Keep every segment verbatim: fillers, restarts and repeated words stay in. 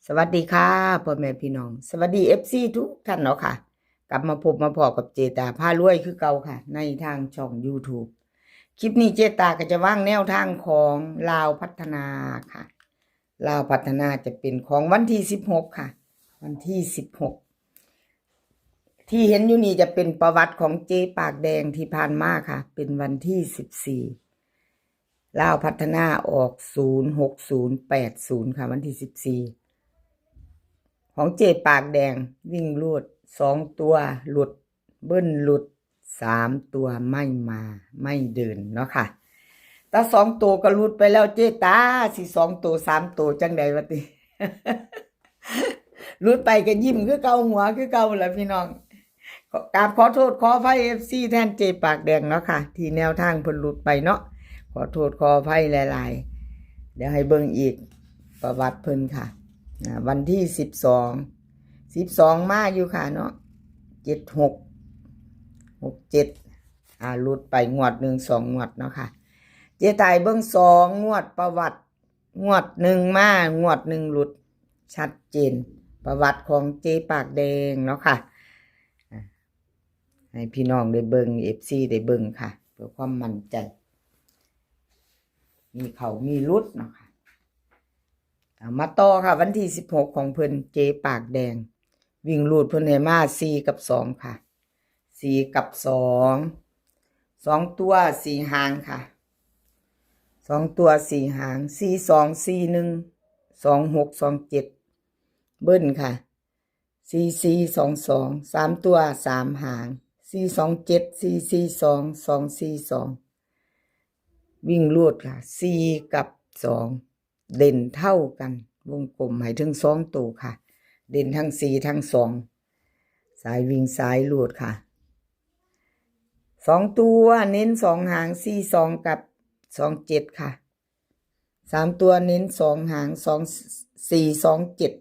สวัสดีค่ะ พ่อแม่พี่น้อง สวัสดี เอฟซี ทุกท่านเนาะค่ะ กลับมาพบมาพ้อกับเจตาพารวยคือเก่าค่ะ ในทางช่อง YouTube คลิปนี้เจตาก็จะวางแนวทางของลาวพัฒนาค่ะ ลาวพัฒนาจะเป็นของวันที่สิบหกค่ะ วันที่สิบหก ที่เห็นอยู่นี่จะเป็นประวัติของเจ๊ปากแดงที่ผ่านมาค่ะ เป็นวันที่สิบสี่ ลาวพัฒนาออกศูนย์หกศูนย์แปดศูนย์ค่ะ วันที่สิบสี่ ของเจ๊ปากแดงวิ่งรูดสองตัวหลุด เบิ้ลหลุดสามตัวไม่มาไม่เดินเนาะค่ะ แต่สองตัวก็หลุดไปแล้วเจตา สิสองตัวสามตัวจังใดวะติ หลุดไปก็ยิ้มคือเก่าหัวคือเก่าแหละพี่น้อง ขอกราบขอโทษขออภัย เอฟซี แทนเจ๊ปากแดงเนาะค่ะ ที่แนวทางเพิ่นหลุดไปเนาะ ขอโทษขออภัยหลายๆ เดี๋ยวให้เบิ่งอีกประวัติเพิ่นค่ะ อ่า วันที่สิบสอง สิบสอง มาอยู่ค่ะเนาะ เจ็ดหก หกเจ็ด อ่า หลุดไปงวดหนึ่งสองงวดเนาะค่ะ เจ๊ตาเบิ่งสองงวดประวัติ งวดหนึ่งมางวดหนึ่งหลุด ชัดเจน ประวัติของเจ๊ปากแดงเนาะค่ะ อ่า ให้พี่น้องได้เบิ่ง เอฟซี ได้เบิ่งค่ะ เพื่อความมั่นใจ มีเข้ามีหลุดเนาะค่ะ เอามาต่อค่ะ วันที่สิบหก ของเพิ่นเจ๊ปากแดง วิ่งรูดเพิ่นให้มาสี่กับสองค่ะ สี่กับสอง สองตัวสี่หางค่ะ สองตัวสี่หาง สี่สอง สี่หนึ่ง สองหก สองเจ็ด เบิ้ลค่ะ สี่สี่ สองสอง สามตัวสามหาง สี่สองเจ็ด สี่สี่สอง สองสี่สอง วิ่งรูดค่ะ สี่กับสอง เด่นเท่ากัน วงกลมให้ถึงสองตัวค่ะ เด่นทั้งสี่ทั้งสอง สายวิ่งสายรูดค่ะ สองตัวเน้นสองหาง สี่สอง กับ สองเจ็ด ค่ะ สามตัวเน้นสองหาง สองสี่ สองเจ็ด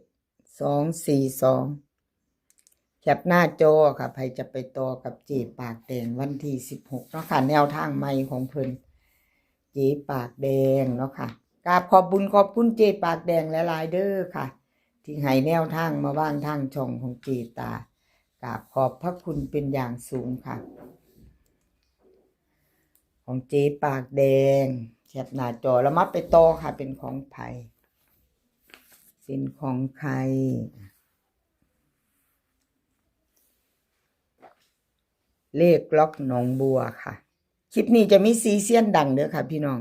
สองสี่สอง แคปหน้าจอค่ะ ใครจะไปต่อกับเจ๊ปากแดงวันที่สิบหกเนาะค่ะ แนวทางใหม่ของเพิ่น เจ๊ปากแดงเนาะค่ะ กราบขอบบุญขอบคุณเจ๊ปากแดงหลายๆเด้อค่ะ ที่ให้แนวทางมาวางทางช่องของเจ๊ตา กราบขอบพระคุณเป็นอย่างสูงค่ะ ของเจ๊ปากแดง แคปหน้าจอแล้วมาไปต่อค่ะ เป็นของไผ เป็นของใคร เลขล็อกหนองบัวค่ะ คลิปนี้จะมีสี่เซียนดังเด้อค่ะพี่น้อง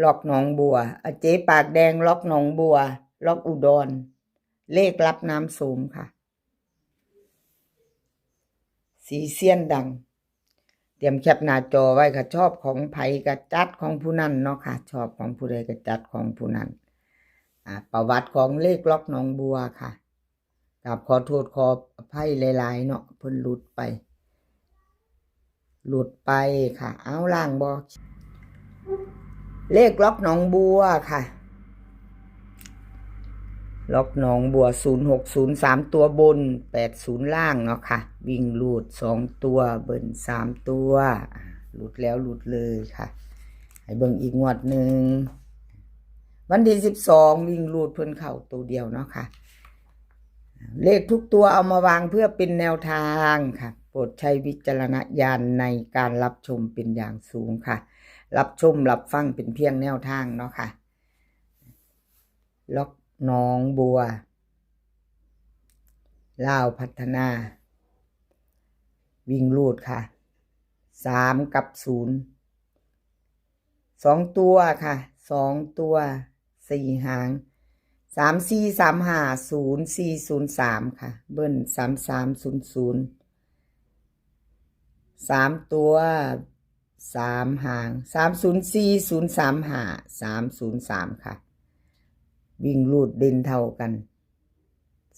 ล็อกหนองบัว อ่ะ เจ๊ปากแดง ล็อกหนองบัว ล็อกอุดร เลขลับน้ำโสมค่ะ สี่เซียนดัง เตรียมแคปหน้าจอไว้ค่ะ ชอบของไผก็จัดของผู้นั้นเนาะค่ะ ชอบของผู้ใดก็จัดของผู้นั้น อ่า ประวัติของเลขล็อกหนองบัวค่ะ กราบขอโทษขออภัยหลายๆเนาะ เพิ่นหลุดไป หลุดไปค่ะ เอาล่างบ่ เลขล็อกหนองบัวค่ะ ล็อกหนองบัว ศูนย์หกศูนย์ สามตัวบน แปดศูนย์ ล่างเนาะค่ะ วิ่งรูดสองตัว เบิ้ลสามตัว อ่า หลุดแล้วหลุดเลยค่ะ ให้เบิ่งอีกงวดหนึ่ง วันที่สิบสอง วิ่งรูดเพิ่นเข้าตัวเดียวเนาะค่ะ เลขทุกตัวเอามาวางเพื่อเป็นแนวทางค่ะ โปรดใช้วิจารณญาณในการรับชมเป็นอย่างสูงค่ะ รับชมรับฟังเป็นเพียงแนวทางเนาะค่ะ ล็อกหนองบัว ลาวพัฒนา วิ่งรูดค่ะ สามกับศูนย์ สองตัวค่ะ สองตัว สี่หาง สามสี่สามห้า ศูนย์สี่ศูนย์สาม ค่ะ เบิ้ล สามสามศูนย์ศูนย์ สามตัว สามหาง สามศูนย์สี่ ศูนย์สามห้า สามศูนย์สาม ค่ะ วิ่งรูดเด่นเท่ากัน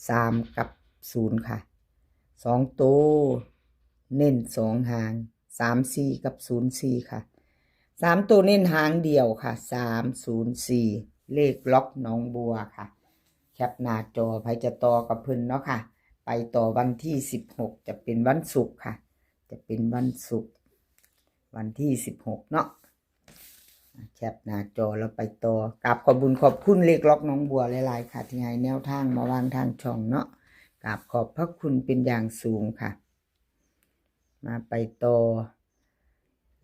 สามกับศูนย์ ค่ะ สองตัว เน้นสองหาง สามสี่ กับ ศูนย์สี่ ค่ะ สามตัวเน้นหางเดียวค่ะ สามศูนย์สี่ เลขล็อกหนองบัวค่ะ แคปหน้าจอ ไผจะต่อกับเพิ่นเนาะค่ะ ไปต่อวันที่สิบหก จะเป็นวันศุกร์ค่ะ จะเป็นวันศุกร์ วันที่สิบหกเนาะ แคปหน้าจอแล้วไปต่อ กราบขอบบุญขอบคุณเลขล็อกหนองบัวหลายๆค่ะ ที่ให้แนวทางมาวางทางช่องเนาะ กราบขอบพระคุณเป็นอย่างสูงค่ะ มาไปต่อ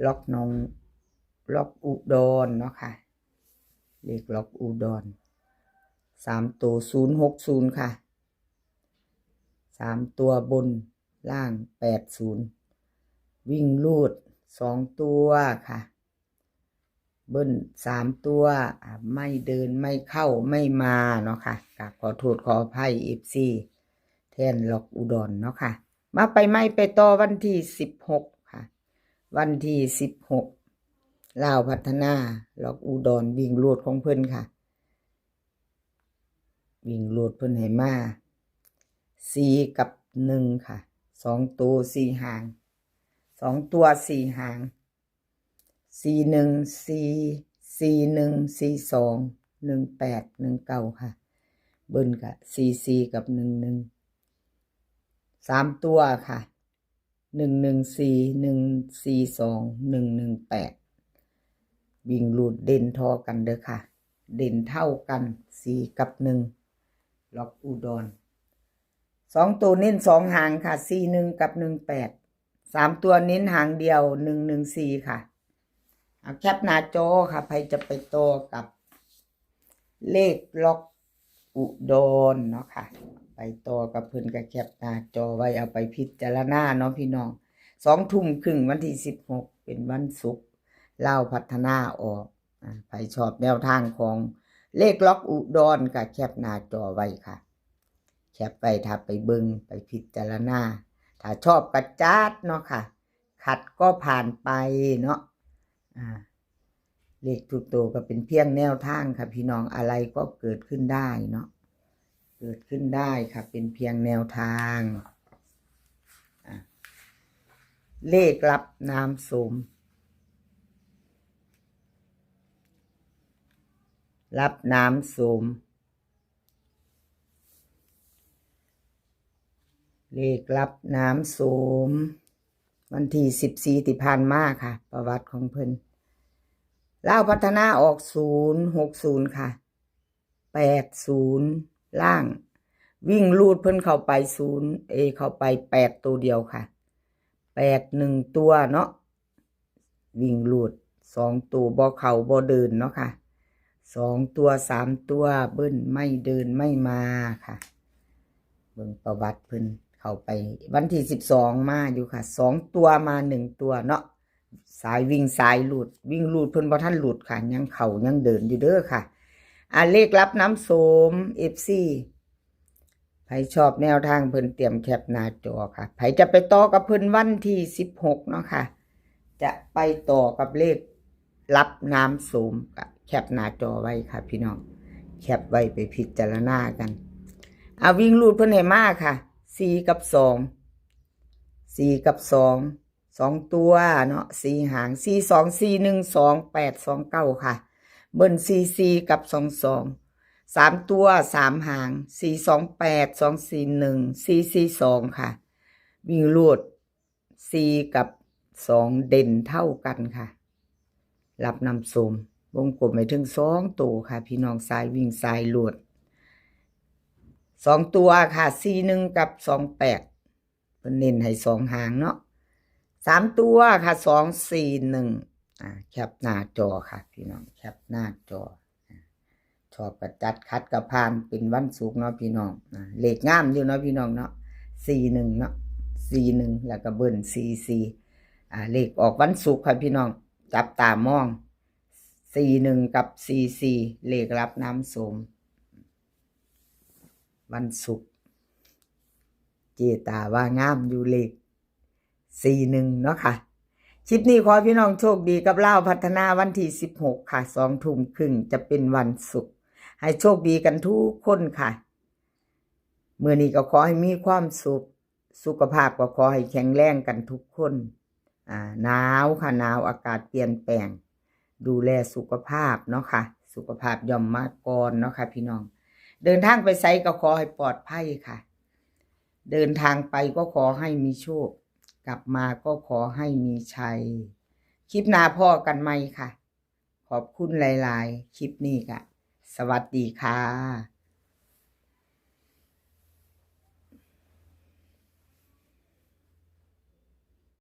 ล็อกหนอง ล็อกอุดรเนาะค่ะ เลขล็อกอุดร สามตัว ศูนย์หกศูนย์ค่ะ สามตัวบน ล่าง แปดศูนย์ วิ่งรูด สองตัวค่ะ เบิ้ล สามตัว อ่า ไม่เดิน ไม่เข้า ไม่มาเนาะค่ะ กราบขอโทษขออภัย เอฟซี แทนล็อกอุดรเนาะค่ะ มาไปไม่ไปต่อวันที่สิบหกค่ะ วันที่สิบหก ลาวพัฒนา ล็อกอุดร วิ่งรูดของเพิ่นค่ะ วิ่งรูดเพิ่นให้มา สี่ กับ หนึ่ง ค่ะ สองตัว สี่ หาง สองตัว สี่ หาง สี่ หนึ่ง สี่ สี่ หนึ่ง สี่ สอง หนึ่ง แปด หนึ่ง เก้า ค่ะ เบิ้ลกะ สี่ สี่ กับ หนึ่ง หนึ่ง สามตัวค่ะ หนึ่ง หนึ่ง สี่ หนึ่ง สี่ สอง หนึ่ง หนึ่ง แปด วิ่งรูดเด่นเท่ากันเด้อค่ะ เด่นเท่ากัน สี่ กับ หนึ่ง ล็อกอุดร สองตัวเน้นสองหางค่ะ สี่ หนึ่ง กับ หนึ่ง แปด สามตัวเน้นหางเดียว หนึ่ง หนึ่ง สี่ ค่ะ เอาแคปหน้าจอค่ะ ใครจะไปต่อกับเลขล็อกอุดรเนาะค่ะ ไปต่อกับเพิ่นก็แคปหน้าจอไว้เอาไปพิจารณาเนาะพี่น้อง สองทุ่มครึ่งวันที่สิบหก เป็นวันศุกร์ ลาวพัฒนาออก อ่า ใครชอบแนวทางของเลขล็อกอุดรก็แคปหน้าจอไว้ค่ะ แคปไว้ถ้าไปเบิ่งไปพิจารณา ถ้าชอบก็จัดเนาะค่ะ ขัดก็ผ่านไปเนาะ อ่า เลขทุกตัวก็เป็นเพียงแนวทางค่ะพี่น้อง อะไรก็เกิดขึ้นได้เนาะ เกิดขึ้นได้ค่ะ เป็นเพียงแนวทาง อ่ะ เลขลับน้ำโสม ลับน้ำโสม เลขลับน้ำโสม วันที่สิบสี่ที่ผ่านมาค่ะ ประวัติของเพิ่น ลาวพัฒนาออก ศูนย์หกศูนย์ ค่ะ แปดศูนย์ ล่าง วิ่งรูดเพิ่นเข้าไป ศูนย์ เอ เข้าไป แปด ตัวเดียวค่ะ แปด หนึ่ง ตัวเนาะ วิ่งรูด สอง ตัวบ่เข้าบ่เดินเนาะค่ะ สอง ตัว สาม ตัว เบิ้ลไม่เดินไม่มาค่ะ เบิ่งประวัติเพิ่นเข้าไป วันที่สิบสองมาอยู่ค่ะ สอง ตัวมา หนึ่ง ตัวเนาะ สายวิ่งสายรูด วิ่งรูดเพิ่นบ่ทันรูดค่ะ ยังเข้ายังเดินอยู่เด้อค่ะ อ่ะ เลขลับน้ำโสม เอฟซี ใครชอบแนวทางเพิ่นเตรียมแคปหน้าจอค่ะ ใครจะไปต่อกับเพิ่นวันที่สิบหกเนาะค่ะ จะไปต่อกับเลขลับน้ำโสมก็แคปหน้าจอไว้ค่ะพี่น้อง แคปไว้ไปพิจารณากัน อ่ะ วิ่งรูดเพิ่นให้มาค่ะ สี่ กับ สอง สี่ กับ สอง สอง ตัวเนาะ สี่ หาง สี่ สอง สี่ หนึ่ง สอง แปด สอง เก้า ค่ะ เบิ้ล สี่ สี่ กับ สอง สอง สาม ตัว สาม หาง สี่ สอง แปด สอง สี่ หนึ่ง สี่ สี่ สอง ค่ะ วิ่งรูด สี่ กับ สอง เด่นเท่ากันค่ะ ลับน้ำโสม วงกลมไปถึงสองตัวค่ะ พี่น้อง สายวิ่งสายรูด สอง ตัวค่ะ สี่ หนึ่ง กับ สอง แปด เพิ่นเน้นให้สองหางเนาะ สาม ตัวค่ะ สอง สี่ หนึ่ง อ่า แคปหน้าจอค่ะพี่น้อง แคปหน้าจอ ชอบก็จัด ขัดก็ผ่าน เป็นวันศุกร์เนาะพี่น้อง อ่า เลขงามอยู่เนาะพี่น้องเนาะ สี่ หนึ่ง เนาะ สี่ หนึ่ง แล้วก็เบิ้ล สี่ สี่ อ่า เลขออกวันศุกร์ค่ะพี่น้อง จับตามอง สี่ หนึ่ง กับ สี่ สี่ เลขลับน้ำโสม วันศุกร์ เจตาว่างามอยู่เลข สี่ หนึ่ง เนาะค่ะ คลิปนี้ขอให้พี่น้องโชคดีกับลาวพัฒนาวันที่สิบหกค่ะ สองทุ่มครึ่งจะเป็นวันศุกร์ ให้โชคดีกันทุกคนค่ะ มื้อนี้ก็ขอให้มีความสุข สุขภาพก็ขอให้แข็งแรงกันทุกคน อ่า หนาวค่ะ หนาว อากาศเปลี่ยนแปลง ดูแลสุขภาพเนาะค่ะ สุขภาพย่อมมาก่อนเนาะค่ะพี่น้อง เดินทางไปไสก็ขอให้ปลอดภัยค่ะ เดินทางไปก็ขอให้มีโชค กลับมาก็ขอให้มีชัย คลิปหน้าพ้อกันใหม่ค่ะ ข ขอบคุณหลายๆ คลิปนี้ก็สวัสดีค่ะ